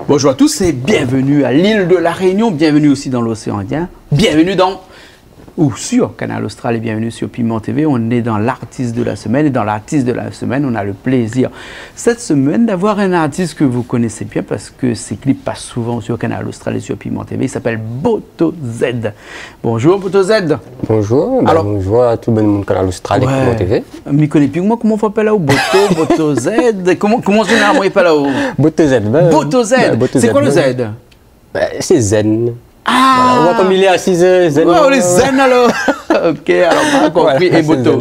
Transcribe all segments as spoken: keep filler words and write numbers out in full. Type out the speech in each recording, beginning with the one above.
Bonjour à tous et bienvenue à l'île de la Réunion, bienvenue aussi dans l'océan Indien, bienvenue dans ou sur Kanal Austral et bienvenue sur Piment T V. On est dans l'artiste de la semaine et dans l'artiste de la semaine, on a le plaisir cette semaine d'avoir un artiste que vous connaissez bien parce que ses clips passent souvent sur Kanal Austral et sur Piment T V. Il s'appelle Boto Z. Bonjour Boto Z. Bonjour, ben, bonjour à tout le monde Kanal Austral et Piment T V. Mi koné pi moin koman fo apèl aou, Boto, Boto Z. Koman, koman zénéralman i apèl aou ? Boto Z, ben, Boto Z. Ben, Boto Z, ben. C'est quoi le Z ? Ben, c'est zen. Ah ! Voilà, on voit comme il est assis, euh, zen, ouais, on est zen alors. Ok, alors, on a compris. Voilà, et Boto ? Zen.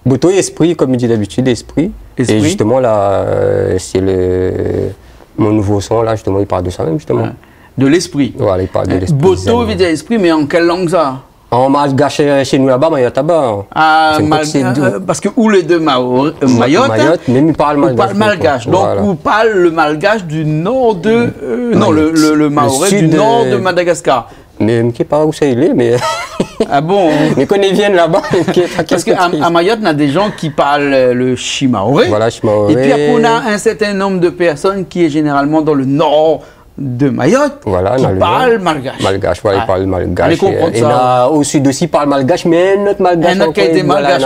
Boto, esprit, comme il dit d'habitude, esprit. Esprit. Et justement, là, euh, c'est le, mon nouveau son, là, justement, il parle de ça même, justement. Ouais. De l'esprit. Voilà, il parle de l'esprit zen. Euh, Boto veut dire esprit, mais en quelle langue ça ? En malgache, euh, chez nous là-bas, Mayotte là-bas, hein. Ah, c'est une mal-, côte, c'est euh, euh, parce que ou les deux Maore-, euh, Mayotte, hein, Mayotte, mais ils parlent malgache, donc, voilà. Ou parle le malgache du nord de, euh, non, le, le, le maoré du nord de Madagascar. Mayotte. Le sud, euh, mais, euh, mi koné pa ousa i lé, mais... Ah bon ? Mais kan i vien laba, mi koné pa kèl koté. Parce que à, à Mayotte, on a des gens qui parlent, euh, le shimaoré. Voilà, shimaoré. Et puis après, on a un certain nombre de personnes qui est généralement dans le nord de Mayotte, voilà, qui parle malgache. Malgache, voilà, ils parlent malgache. Ouais. Allez comprendre ça. Et là, au sud aussi, ils parlent malgache, mais un autre malgache encore, voilà,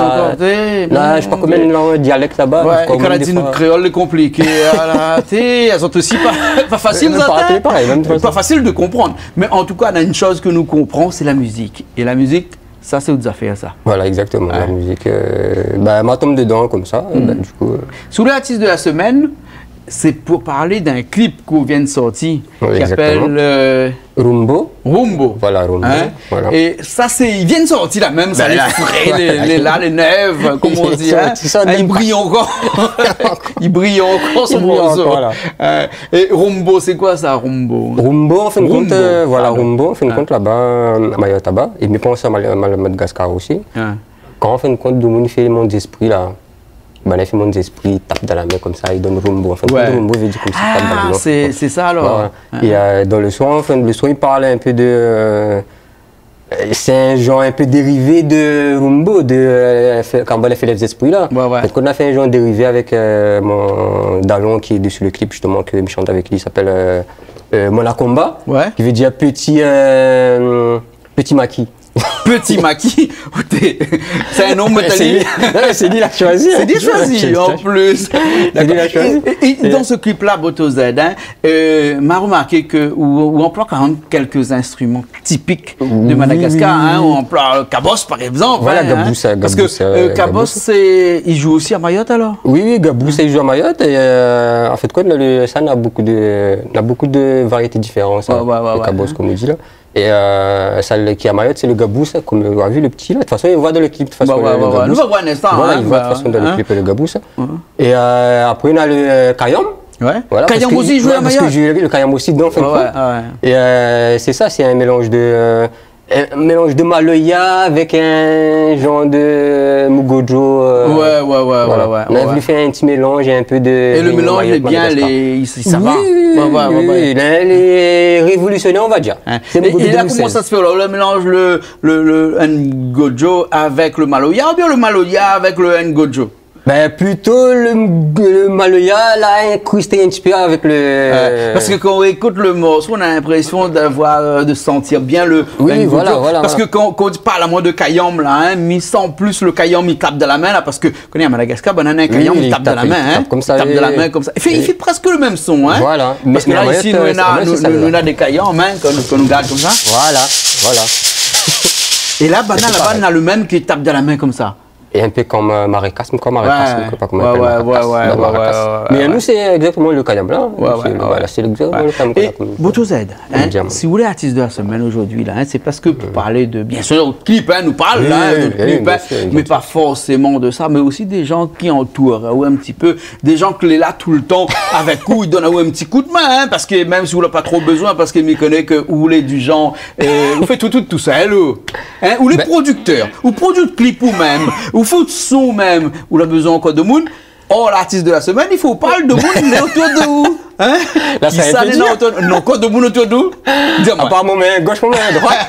là, je sais pas combien de dialectes là-bun, ouais, et quand on dit notre créole, c'est compliqué, ah là, té, elles ont aussi pas, pas facile, ça, hein. Euh, pas pareil, même pas facile de comprendre. Mais en tout cas, on a une chose que nous comprenons, c'est la musique. Et la musique, sa sé out zafèr sa. Voilà, exactement. Ouais. La musique, euh, bah, ma tonm dedan konmsa, euh, bah, du coup, euh. Si ou lé artiste de la semaine, c'est pour parler d'un clip k'ou vien de sortir, qui s'appelle, euh, Rumbo. Rumbo. Voilà, Rumbo. Hein ? Voilà. Et sa sé, i vien de sortir la mèm, sa, lé fré, lé, lé la, lé nèf, konm i di, hein. I sort, i sort mèm pa. Hein, i briy ankor. I briy ankor, son morso. I briy ankor, voilà. Euh, é Rumbo, sé koi sa, Rumbo ? Rumbo, an fin de kont, euh, voilà, Rumbo, an fin de kont, laba, euh, Mayotte laba, é mi pans a Mal-, Mal-, Madagascar osi. Ah. Kan, an fin de kont, domoun i fé mond zéspri la, banna i fé mond zéspri, i tap dan la min konmsa, i donn rumbo. An fin de kont, rumbo i vé dir konmsa, i tap dan la min. Ah, sé, sé sa alor. Ouais, ouais. Ah. É, euh, dan le son, an fin, le son, i parl in pé de, euh, Euh, c'est un genre un peu dérivé de rumbo, de, euh, fé-, kan banna i fé lé zéspri la. Ouais, ouais. Donk, nou la fé in genre dérivé avèk, euh, mon dalon ki lé desi le clip, justement, ke mi shant avèk li, i apèl, euh, euh, Mona Komba, ouais, ki vé dir petit, euh, petit maki. Petit maki. Sé in nom, mé sé li, non, sé li la shoizi, hein. Sé li la shoizi, an plis. Sé li la shoizi. Dakor. É, é, é dan se clip la, Boto Z, hein, euh, ma romarké ke ou, ou anploi kan mèm kèlk instriman tipik de Madagascar, hein, ou anploi le kabos, par égzanp, hein. Oui, oui, oui. Voilà, gabous, hein. Parske, gabous, euh, euh, kabos, gabous, sé, i zoué osi a Mayotte, alor ? Oui, oui, gabous, i zoué a Mayotte, é, euh, an fèt, koi, le, sa na bokou de, na bokou de variété diféran, sa, le kabos, konm i di la. Ouais, ouais, ouais, ouais. É, euh, sa, le, ki a Mayotte, sé le gabous, sa, konm, euh, ou la vi le pti la. De tout fason, i voi dan le clip, de tout fason, le gabous. Ouais, ouais, ouais, ouais. Nou va voir in instan, hein. Voilà, i voi de tout fason dan le clip, le gabous. Ouais. É, euh, apré, na le, euh, kayanm. Ouais. Voilà, kayanm osi i zoué a Mayotte. Parske, ouais, parske i zoué le kayanm osi dedan, an fin de kont. Ouais, ouais, ouais. É, euh, sé sa, sé in mélanz de, euh, in mélanz de maloya avèk in zanr de mougodjo, euh, ouais, ouais, ouais, voilà. Nou la voulu fé in ti mélanz, in pé de Réunion, Mayotte, Madagascar. É le mélanz lé bien, lé, i, i, sa va. Oui, oui, oui, oui. Ouais, ouais, ouais, ouais. Lé, lé révolisionèr, on va dir. Hein. Sé mougodjo de Moussèl. É, é la, koman sa i fé, alor, le mélanz, le, le, le ngoudjo avèk le maloya, oubien le maloya avèk le ngoudjo ? Ben, plito le, le maloya la inkristé in ti pé avèk le... Ouais, parske kan ou ékout le morso, ou na linprésion d'avoir, euh, de santir bien le, le ngoudjo. Oui, voilà, voilà, voilà. Parske kan, kan ou parl amoin de kayanm la, hein, mi san plis le kayanm i tap dan la min la, parske, koné, a Madagascar, banna na in kayanm, i tap dan la min, hein. Oui, i tap, i tap konmsa, i tap dan la min konmsa. I fé, i fé prèsk le mèm son, hein. Voilà. Parske la, isi, nou na, nou, nou na dé kayanm, hein, kan, kan nou gard konmsa. Voilà, voilà. É la, banna laba, na le mèm ki tap dan la min konmsa. É in pé konm, euh, marikas, mé konm marikas, mé konm, pa konm in pé marikas, ouais, ouais, ouais. Mé nou, sé égzaktoman le kayanm la. Ouais, ouais, ouais. Sé le, voilà, sé égzaktoman le kayanm. É Boto Z, hein, si ou lé artiste de la semaine zordi la, hein, sé parske pou parl de, bien sir, out clip, hein, nou parl la, hein, de out clip, bien sir, bien sir. Oui, oui, mé pa forséman de sa, mé osi dé jan ki antour aou in ti pé, dé jan ke lé la toultan avèk ou, i donn aou in ti koudmin, hein, parske mèm si ou la pa tro bezoin, parske mi koné ke ou lé du zanr, euh, ou fé tout, tout, tousèl, ou. Hein, ou lé prodiktèr, ou produi out clip ou mèm, ou fé out son ou mèm, ou la bezoin ankor demoun, Oh, l'artiste de la semaine, i fo parl de moun otour de ou. Hein ? La, sa i fé dir. Kisa néna otour, non, koi, de moun otour de ou ? Di amoin. Apar mon min gosh, mon min droit.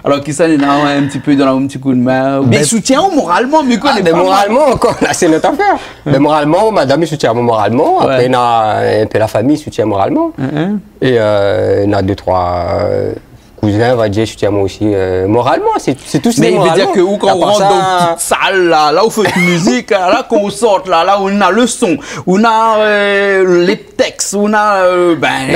Alor, kisa néna in ti pé donn aou in ti kou d'min, oubien i soutien aou moralman, mi koné pa, moin. Ah, ben, moralman ankor, la, sé in not afèr. Bin, moralman, madam i soutien amoin moralman. Ouais. Apré, na in pé la fami i soutien moralman. Hein, hein. É, euh, na dé, troi, euh, kouzin, on va dir, i soutien amoin osi, euh, moralman. Sé, sé tout. Mé i vé dir ke ou, kan ou rant dan in ti sal la, la ou fé out mizik, la, kan ou sort la, la ou na le son, ou na, euh, lé tèks, ou na, euh, bin,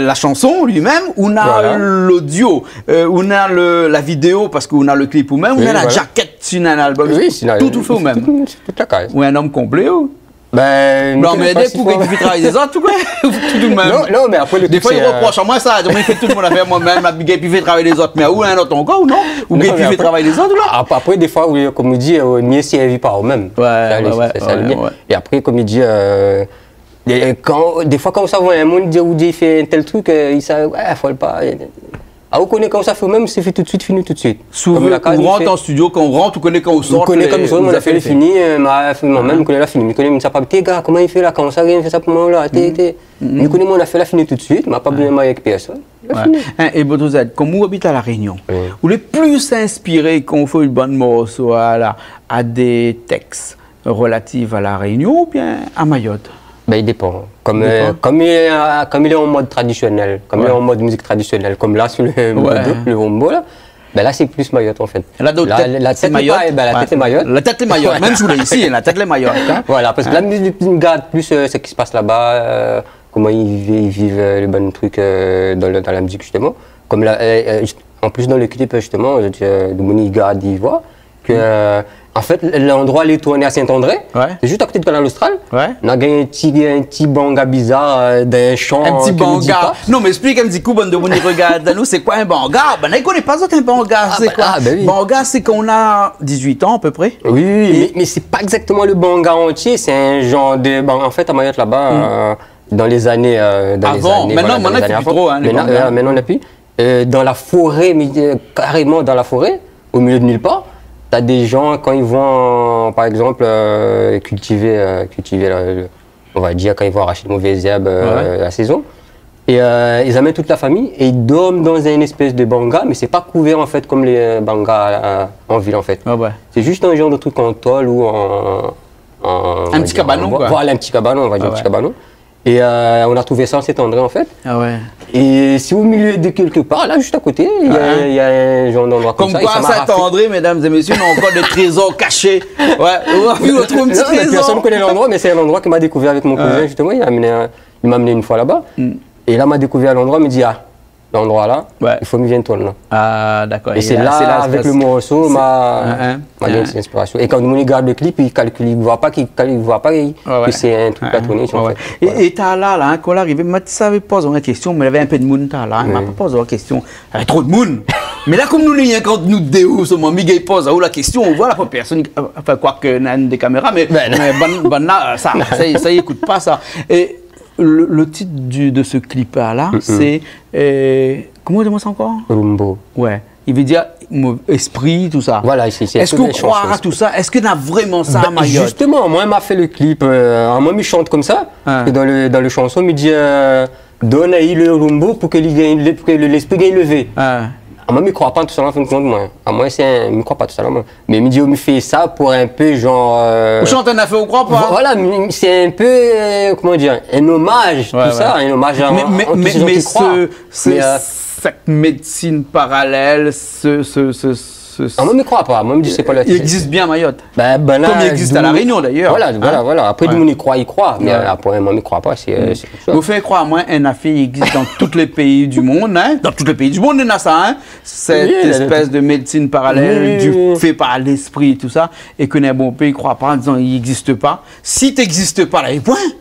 la shanson li mèm, ou na, voilà, l'audio, euh, ou na le, la vidéo, parske ou na le klip ou mèm, ou na la jakèt si na in album. Oui, si na, tout, tout fé ou mèm. Tout, tout la kaz. Ou in nonm konplé, ou ? Bin, non, mé dé kou i fé travay lézot, ou koi ? Tout mèm. Non, non, mé apré, le truk, sé, euh, défoi i roprosh amoin sa, mi fé tout mon afèr moin mèm, mi gingn pi fé travay lézot, mé ou in not ankor, ou non ? Ou gingn pi fé travay lézot, ou la ? Non, mé apré, ap-, apré, défoi, oui, konm i di, euh, mié sèrvi par ou mèm. Ouais, ouais, ouais. Sa, sé, sé sa le mié. É apré, konm i di, euh, é, é kan, défoi, kan ou sa voi in moun i di, ou di, i fé in tèl truk, euh, i sa, ouais, fo pa, euh, Ah, ou koné kan ou sa fé ou mèm, sé fé tout suit, fini tout suit. Souvan, konm la kaz, ou rant an studio, kan ou rant, ou koné kan ou sort, ou koné kan ou sort, ou la fé, fini, euh, ma fé moin mèm, ou koné la fini. Mi koné, mi sa pa, té, gars, koman i fé la, kan ou sa, rien fé sa pou moin la, té, té. Mi koné moin la fé la fini tout suit, ma pa bezoin marié avèk pèrsone. La fini. Hein, é Boto Z, konm ou abit La Rényon, ou lé pli inspiré kan ou fé in bann morso, voilà, a dé tèks relatif à La Réunion oubien à Mayotte ? Bin, i dépan. Konm, euh, konm li lé, euh, konm li lé an mod tradisionèl, konm li lé an mod mizik tradisionèl, konm la, si le, le, le wombo, la, bin la, sé pli Mayotte, an fèt. La, donk, la tèt, la tèt lé Mayotte. Bin, la tèt lé Mayotte. La tèt lé Mayotte. Mèm si ou lé isi, la tèt lé Mayotte, hein. Voilà, parske la mizik, mi gard pli, euh, sak i spas laba, euh, koman i vi-, i viv, euh, le bann truk, euh, dan le, dan la mizik, zistoman. Konm la, euh, euh, an plis, dan le klip, zistoman, euh, le moun i gard, i voi ke, euh, an fèt, landroi lé tourné a Saint-André, sé zis a koté de Kanal Austral. Ouais. Na gingn in ti, in ti banga bizar, euh, dan in shan, in ti banga. Non, mé ésplik in ti kou, bann demoun i rogard anou, sé koi in banga ? Banna i koné pa zot in banga, sé koi ? Ah, bin oui. Banga, sé kan ou na dizuit an, a pé pré. Oui, oui, oui, mé, mé sé pa égzaktoman le banga antié, sé in zanr de, bin, an fèt, a Mayotte, laba, euh, dan lé zané, euh, dan lé zané, voilà, dan lé zané avan. Avan, mintnan, mintnan, na pi tro, hein, le banga. Mintnan, euh, mintnan, na pi. Euh, dan la foré, mé, euh, karéman dan la foré, o milié de nil par, na dé zanr, kan i voi, par égzanp, euh, kiltivé, euh, kiltivé la, le, on va dir, kan i voi arash lé mové zèrb, euh, la sézon, é, euh, i amèn tout la fami é i dorm dan in éspès de banga, mé sé pa kouvèr, an fèt, konm lé, euh, banga, euh, an vil, an fèt. Ah ouais. Sé zis in zanr de truk an tol ou an, an, in ti kabanon, koi. Voilà, in ti kabanon, on va dir, in ti kabanon. É, euh, nou la trouv sa a Saint-André, an fèt. Ah ouais. É sé o milié de kèlke par, la, zis a koté, na, na in zanr d'landroi konmsa. Konm koi, é sa la fé Saint-André, médam é mésyé, na ankor dé trézor kashé. Ouais, ou la vi, ou trouv in ti trézor. Non, mé pèrsone i koné landroi, mé sé in landroi ke ma dékouvèr avèk mon kouzin, zistoman, li la amenn, euh, li la amenn amoin in foi laba. É la, ma dékouvèr landroi, mi di, ah, landroi la, i fo mi vien tourn la. Ah, dakor. É sé la, avèk le morso, ma, ma gingn inspirasion. É kan moun i gard le klip, i kalkil, i voi pa ke, i voi pa ke sé in truk la tourné, an fèt. Voilà. É, é talèr la, hein, kan ou la arivé, ma sa vé poz aou in késtion, mé navé in pé de moun talèr la, hein, ma pa poz aou la késtion. Navé tro de moun. Mé la, konm nou lé rienk ant nou dé, ou solman, mi gingn poz aou la késtion, ou voi la pèrsone, euh, anfin, koi ke na dé kaméra, mé, mé bann, bann la, sa, sa, sa i ékout pa sa. É le, le tit du, de se klip la, sé, euh, koman i di sa ankor ? Rumbo. Ouais. I vé dir, mo-, éspri, tousa. Voilà, sé, sé tout lé shanson. Èske ou kroi a tousa ? Èske na vréman sa a Mayotte ? Bin, zistoman, moin, ma fé le klip, euh, moin, mi shant konmsa, parske dan le, dan le shanson, mi di, euh, donn ali le rumbo pou ke li gingn, pou ke le, léspri gingn lévé. Ah. Amoin, mi kroi pa tousa, an fin de kont, moin. Amoin, sé in, mi kroi pa tousa, moin. Mé mi di, mi fé sa pou in pé, zanr, euh, ou shant in afèr ou kroi pa. Vo-, voilà, mé sé in pé, euh, koman dir, in omaz, tousa, in omaz a, mé, mé, an, an tout sé zanr ki kroi. Mé, euh, sèt médsin paralèl, se, se, se, se, ah, moin, mi kroi pa. Moin, mi di, sé pa la, i égzis bien a Mayotte. Bin, bin la, konm i égzis a La Rényon, dayèr. Voilà, voilà, voilà. Apré, demoun i kroi, i kroi. Mé, euh, apré, moin, mi kroi pa, sé, euh, sé pou sa. Ou fé kroi amoin, in afèr i égzis dan tout lé péi du monn, hein. Dan tout lé péi du monn, néna sa, hein. Sèt éspès de médsin paralèl, fé par léspri, tousa, é ke ninport pé i kroi pa, an dizan i égzis pa. Si té égzis pa, la, é poin.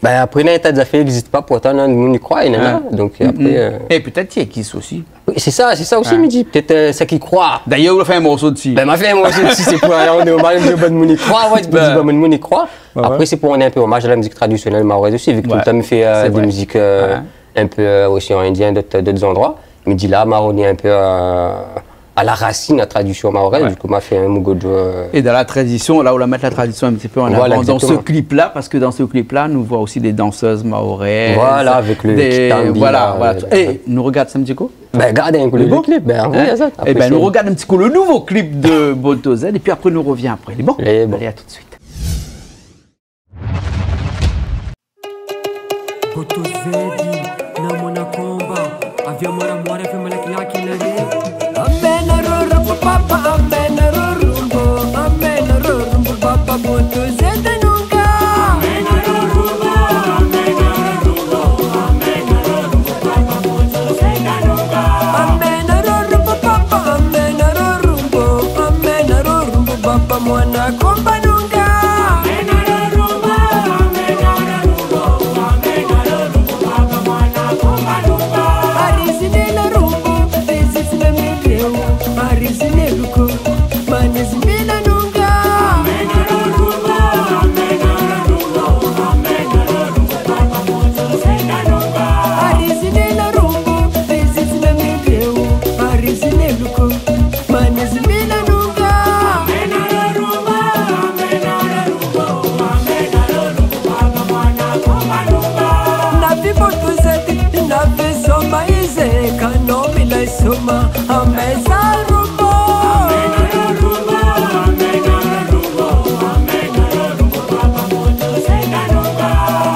Bin, apré, na in ta zafèr i égzis pa, pourtan, na moun i kroi, néna. Donk, apré, euh, é pétèt i égzis osi. Oui, sé sa, sé sa osi, mi di. Pétèt, euh, sak i kroi. Dayèr, ou la fé in morso dsi. Bin, ma fé in morso dsi, sé pou rann omaz, mi di, bann moun i kroi, ouais, sé pou dir, bann moun i kroi. Apré, sé pou rann in pé omaz a la mizik tradisionèl maorèz osi, vi ke toultan mi fé, euh, dé mizik, euh, in pé, euh, osi an indien, dot, dot zandroi. Mi di la, ma revni in pé, euh, à la racine, la tradition mahoraise. Ouais. Du coup, ma fé in mougoudjou, euh. Et dans la tradition, là où on va mettre la tradition un petit peu en avant, dans ce clip-là, parce que dans ce clip-là, on voit aussi des danseuses mahoraises, voilà, avec le petit tambour, voilà, là, voilà. Euh, et nou regard sa in ti kou ? Ben, gard in kou le clip, ben, voilà. Lé bon ? Eh ben, nou regard in ti kou le nouvo clip de Boto Z, et puis après, nou revien après. Lé bon ? Lé bon. Allez, à tout de suite. Boto Z, na mona komba. Avia mora mora, avia mora kila kila re. Amena roro pu papa, amena roro rumbo, amena roro rumbo papa, Boto Z nunka. Amena roro rumbo, amena roro rumbo, amena roro rumbo papa, Boto Z nunka. Amena roro pu papa, amena roro rumbo, amena roro rumbo papa, mwana komba nunka. Arizinela rumbu, arizinela midieu, arizinela luko, mani zinela nunga. Arizinela rumbu, arizinela midieu, arizinela luko, mani zinela nunga. Na vi Boto Z, na vi soma ize, kano mi la soma, ameza rumbu.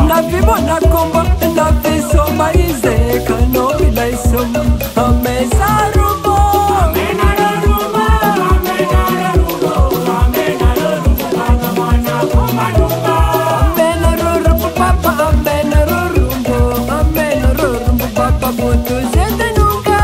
Na vi mona komba, na vi soma ize, kano mi la soma, ameza rumbu. Amena roro pu papa, amena roro rumbu, amena roro rumbu papa, Boto Z nunga.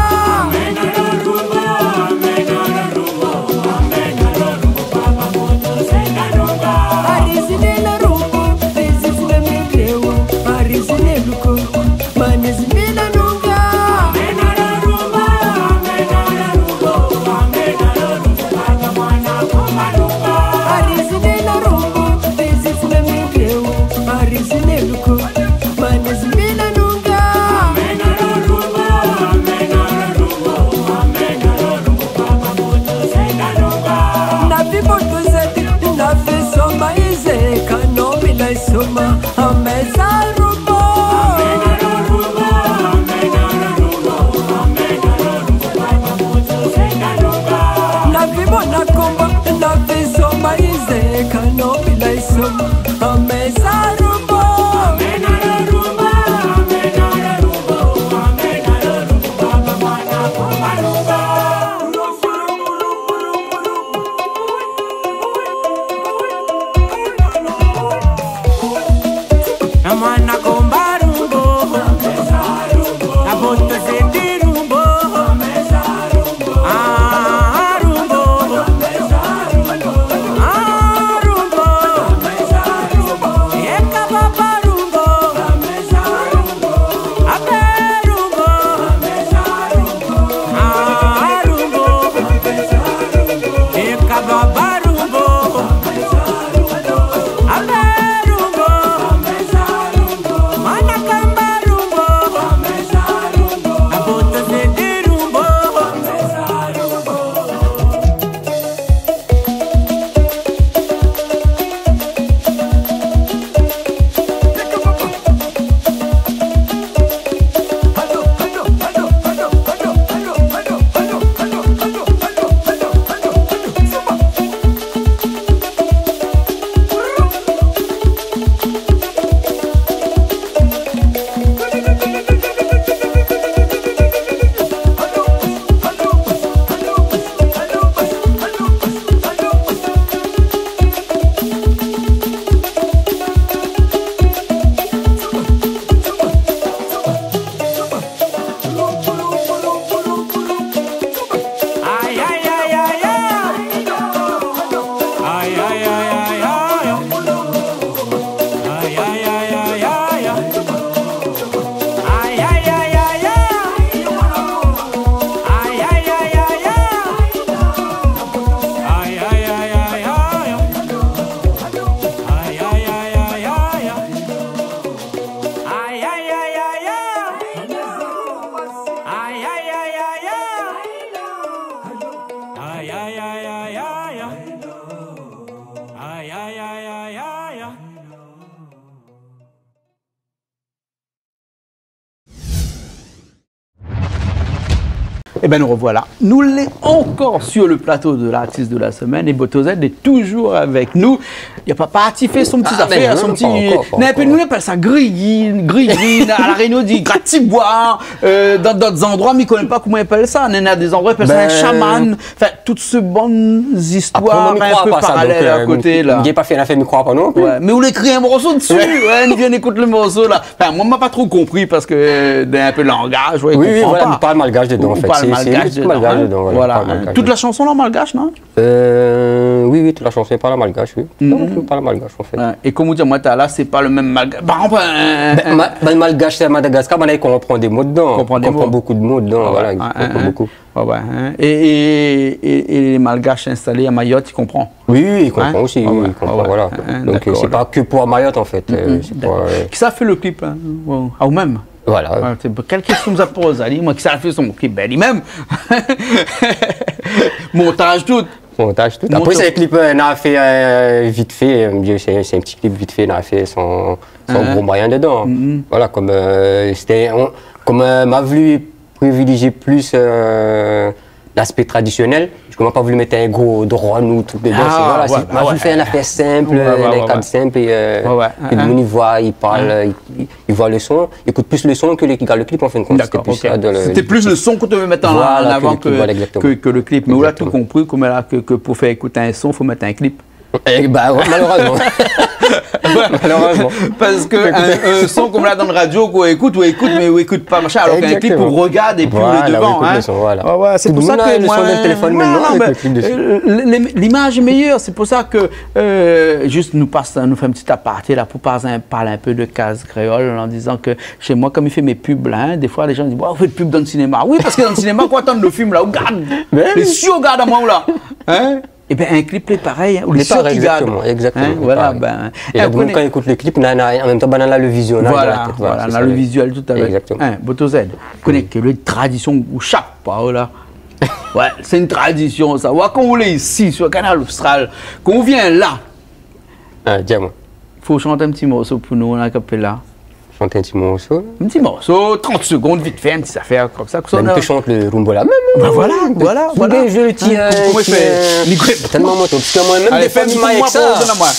Ében, nou rovoila. Nou lé ankor sur le plato de l'artiste de la semaine é Boto Z lé toujour avèk nou. Li la pa parti fé son ti zafèr, son ti, non, non, pa ankor, pa ankor. Mé in pé, nou apèl sa griyin, griyin, a La Rényon i di gratiboi, dan dot zandroi, mi koné pa koman i apèl sa. Néna dé zandroi i apèl sa in shaman. Anfin, tout se bann zistoir in pé paralèl a koté la. Bin, mi kroi pa sa, donk, mi, mi, mi pa fé nafèr, mi kroi pa non pli. Oué, mé ou lé kri in morso dsi, oué, nou vien ékout le morso la. Anfin, moin, ma pa tro konpri parske, dan in pé langaz, oué, i konpran pa. Oui, oui, voilà, nou parl malgash dedan, an fèt. Sé, sé malgash dedan, voilà. Tout la shanson lé an malgash, non ? Oui, oui, tout la shanson lé an malgash, oui. Non, tout lé an malgash, an fèt. Oué. É konm ou di amoin talèr, sé pa le mèm malgash. Par égzanp, in, in, in, malgash Madagaskar, bin la, i konpran dé mo dedan. I konpran dé mo. I konpran bonpé de mo dedan, voilà, i konpran bonpé. Oué, oué. É, é, é, é lé malgash instalé a Mayotte, i konpran ? Oui, oui, i konpran osi, oui, i konpran, voilà. Oué, oué, dakor. Donk, sé pa ke pou Mayotte, an fèt. Kisa la fé le clip, in ? Ou, a, ou mèm ? Voilà. Oué, sé kèl késtion mi sa poz ali, moin, kisa la fé son clip ? Bin, li mèm. Montaz tout. Montaz tout. Apré, sé in clip, nou la fé vit fé, sé, sé in ti clip vit fé, nou la fé san, san gro moiyin dedan. Voilà, konm, sété, konm, ma voulu privilégié plis laspé tradisionèl. Parske moin la pa voulu mèt in gro drone ou tout dedan. Voilà, sé, ma voulu fé in nafèr sinp, in kad sinp, é ke le moun i voi, i parl, i, i voi le son, i ékout plis le son ke lé, i gard le clip, an fin de kont. Dakor, OK. Sété plis le son ke ou té vé mèt an avan ke, ke le clip. Voilà, ke le clip, voilà, égzaktoman. Mé ou la tout konpri, konm la, ke, ke pou fé ékout in son, fo mèt in clip. É bin oué, malérèzman. Malérèzman. Parske in, in son konm la dan radio, k'ou ékout, ou ékout, mé ou ékout pa, mashin, alor k'in clip, ou rogard épi ou lé devan, in. Voilà, ou ékout le son, voilà. Oué, oué, sé pou sa ke moin, non, mé, eu, lé, lé, limaz lé méyèr. Sé pou sa ke, eu, zis nou pas, nou fé in ti aparté la pou parl in, parl in pé de Kaz Kréol, an dizan ke shé moin, konm mi fé mé pub la, in, défoi lé jan i di, « Oué, ou fé de pub dan le sinéma. » Oui, parske dan le sinéma, kan ou atann le film la, ou gard. Mé oui. Lé sié i gard amoin la. In ? Ében, in clip lé parèy, in, ou lé sié i gard. Lé parèy, égzaktoman, égzaktoman, lé parèy. Voilà, bin, é la, domoun, kan i ékout le clip, na, na, an mèm tan, bin, na le vizionnaz dan la tèt, voilà, sé sa, na le vizièl tout avèk. Égzaktoman. In, Boto Z, koné ke lé tradision ou shap pa, la. Oué, sé in tradision, sa. Oué, kan ou lé isi, sur Kanal Austral, kan ou vien la, a, di amoin. Fo shant in ti morso pou nou, an akapéla. Shant in ti morso. In ti morso, trant segonn, vit fé, in ti zafèr konmsa. Bin, nou pé shant le rumba la mèm, in. Bin voilà, voilà, voilà. Koman i fé ? Talman moto, parske moin mèm, défoi, mi fé in ti morso pou moin.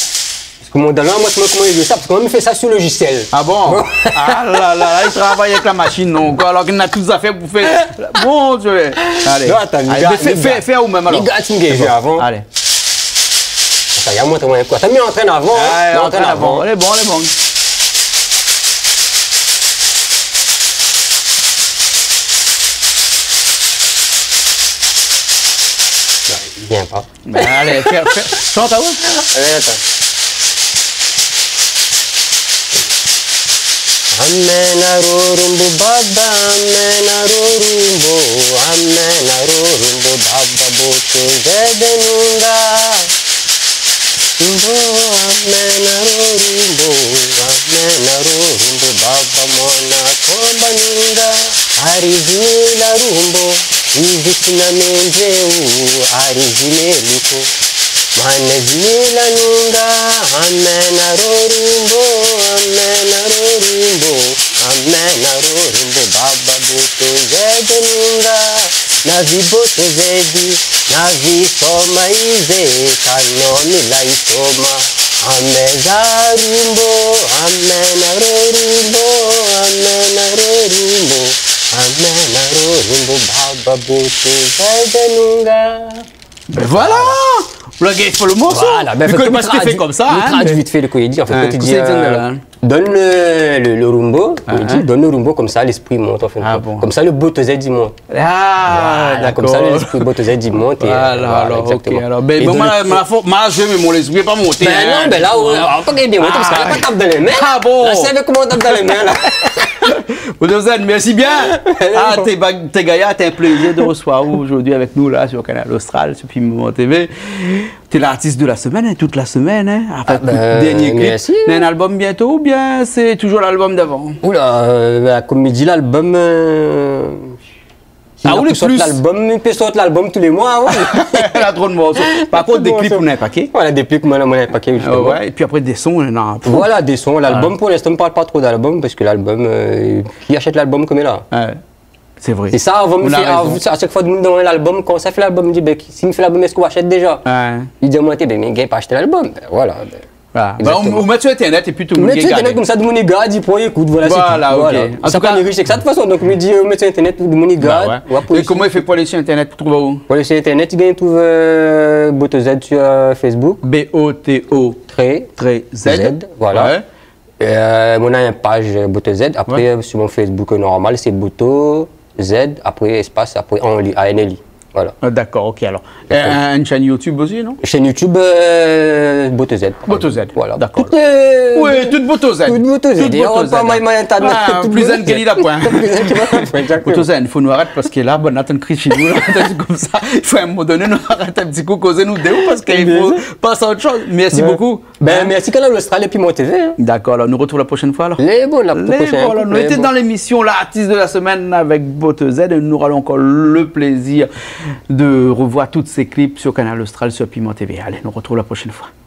Parske moin, dan la, moin, sé moin, koman i fé sa ? Parske moin, mi fé sa su lojisièl. A bon ? A la la la, li travay avèk la mashine, donk, alor ke li na tout zafèr pou fé. Mon Dié. Alé. Non, atann, alé, fé, fé, fé ou mèm, alor. Li gard si mi gingn zoué avan. Alé. Sa, i a moin, moin, koué. Sa, mi antrèn avan, in. A, mi antrèn avan. Lé bon, lé bon. Non, i vien pa. Bin, alé, fé, fé, shant, a oué. Alé, atann. Amèn a Rorumbo Baba, amèn a Rorumbo, amèn a Rorumbo Baba, Boto Zède Nunga. Rumbo, amèn a Rorumbo, amèn a Rorumbo Baba, mwana Komba Nunga. Ari zini la Rumbo, izi tina mendje u, ari zini liko. Mwana zini la Nunga, amèn a Rorumbo, amèn a Rorumbo, amèn a Rorumbo Baba, Boto Zède Nunga. Na vi Boto Zède, na vi Soma Izé, ka nomi la i Soma. Amèn a Rorumbo, amèn a Rorumbo, amèn a Rorumbo, amèn a Rorumbo Baba, Boto Zède Nunga. Bin voilà. Ou la gingn fé le morso. Voilà, bin, an fèt, mi koné pa sak i fé konmsa, in, mé nou tradui vit fé le komédi, an fèt, kan i di, kosa i di, eu, la, in ? Donn le, le, le rumbo, komédi, donn le rumbo, konmsa, léspri i mont, an fèt. A bon. Konmsa, le Boto Zède i mont. A, dakor. Voilà, konmsa, léspri Boto Zède i mont, é, voilà, alor, égzaktoman. OK, alor, bin, é bon, donn le, ma, ma, ma, mi, mé mon léspri lé pa monté, in. Bin non, bin la, ou, ou la pa gingn bien monté, parske la pa tap dan lé min. A bon ? La, sé avèk koman ou tap dan lé min, la. Boto Zède, mèrsi bien. A, té ba-, té gayar, té in plézir de resevoir ou zordi avèk nou la, sur Kanal Austral, sur Piment TV. Té l'artis de la semèn, in, tout la semèn, in. Apré, dèrnié klip. A bin, mèrsi. Néna in album bientôt oubien sé toujour l'album d'avan ? Oula, eu, bin, konm mi di, l'album, eu, si la pou sort l'album, mi pé sort l'album tou lé moi, oué. La tro de morso. Par kont, dé klip, ou néna in pakèt. Voilà, dé klip, moin, moin néna in pakèt, zistoman. A oué, épi apré, dé son, néna. Voilà, dé son. L'album, pou l'instan, mi parl pa tro d'album, parske l'album, eu, ki ashèt l'album konm la. Oué. Sé vré. Sé sa, avan, mi fé, a shak foi, domoun i domann lalbom, koman sa fé lalbom ? Mi di, bin, si mi fé lalbom, èske ou ashèt déza ? Oué. Li di amoin, bin, mi gingn pa ashté lalbom. Bin, voilà. Voilà. Bin, ou, ou mèt su internet épi tout domoun i gard. Ou mèt su internet, konmsa, domoun i gard, i pran, i ékout, voilà, sé tout. Voilà, OK. An tou ka, mi rish èk sa, de tout fason. Donk, mi di, ou mèt su internet, domoun i gard. Ba oué. É koman i fé pou alé su internet pou trouv aou ? Pou alé su internet, i gingn trouv, euh, Boto Z su, euh, Facebook. B O T O tré Z. Tré Z, voilà. Oué. Euh, moin na in paj, euh, Boto Z. Apré, euh, su mon Facebook, euh, normal, sé Boto Z, apré, espace, apré, Anly, A N L Y. Voilà. Ah, dakor, OK, alor. Dakor. Euh, in shèn YouTube osi, non ? Shèn YouTube, euh, Boto Z, par kont. Boto Z, dakor. Voilà. Tout, euh, oué, tout Boto Z. Tout Boto Z. Tout Boto Z. Tout Boto Z. Pli zen ke li la poin. Pli zen ke li la poin, exactement. Boto Z, fo nou arèt parske la, bon, atann, kri shé nou, la, konmsa. I fo a in moman doné nou arèt in ti kou kozé nou dé, parske i fo pasé a ot shoz. Mèrsi bokou. Bin, mèrsi Kanal Austral épi Piment TV, hein. Dakor, alor, nou artrouv la proshèn foi, alor. Lé bon, la proshèn. Lé bon, alor, nou lété dan lémisyon L'artiste de la semaine avèk Boto Z é nou nora ankor le plézir de revoir tout sé klip su Kanal Austral, su Piment TV. Alé, nou artrouv la proshèn foi.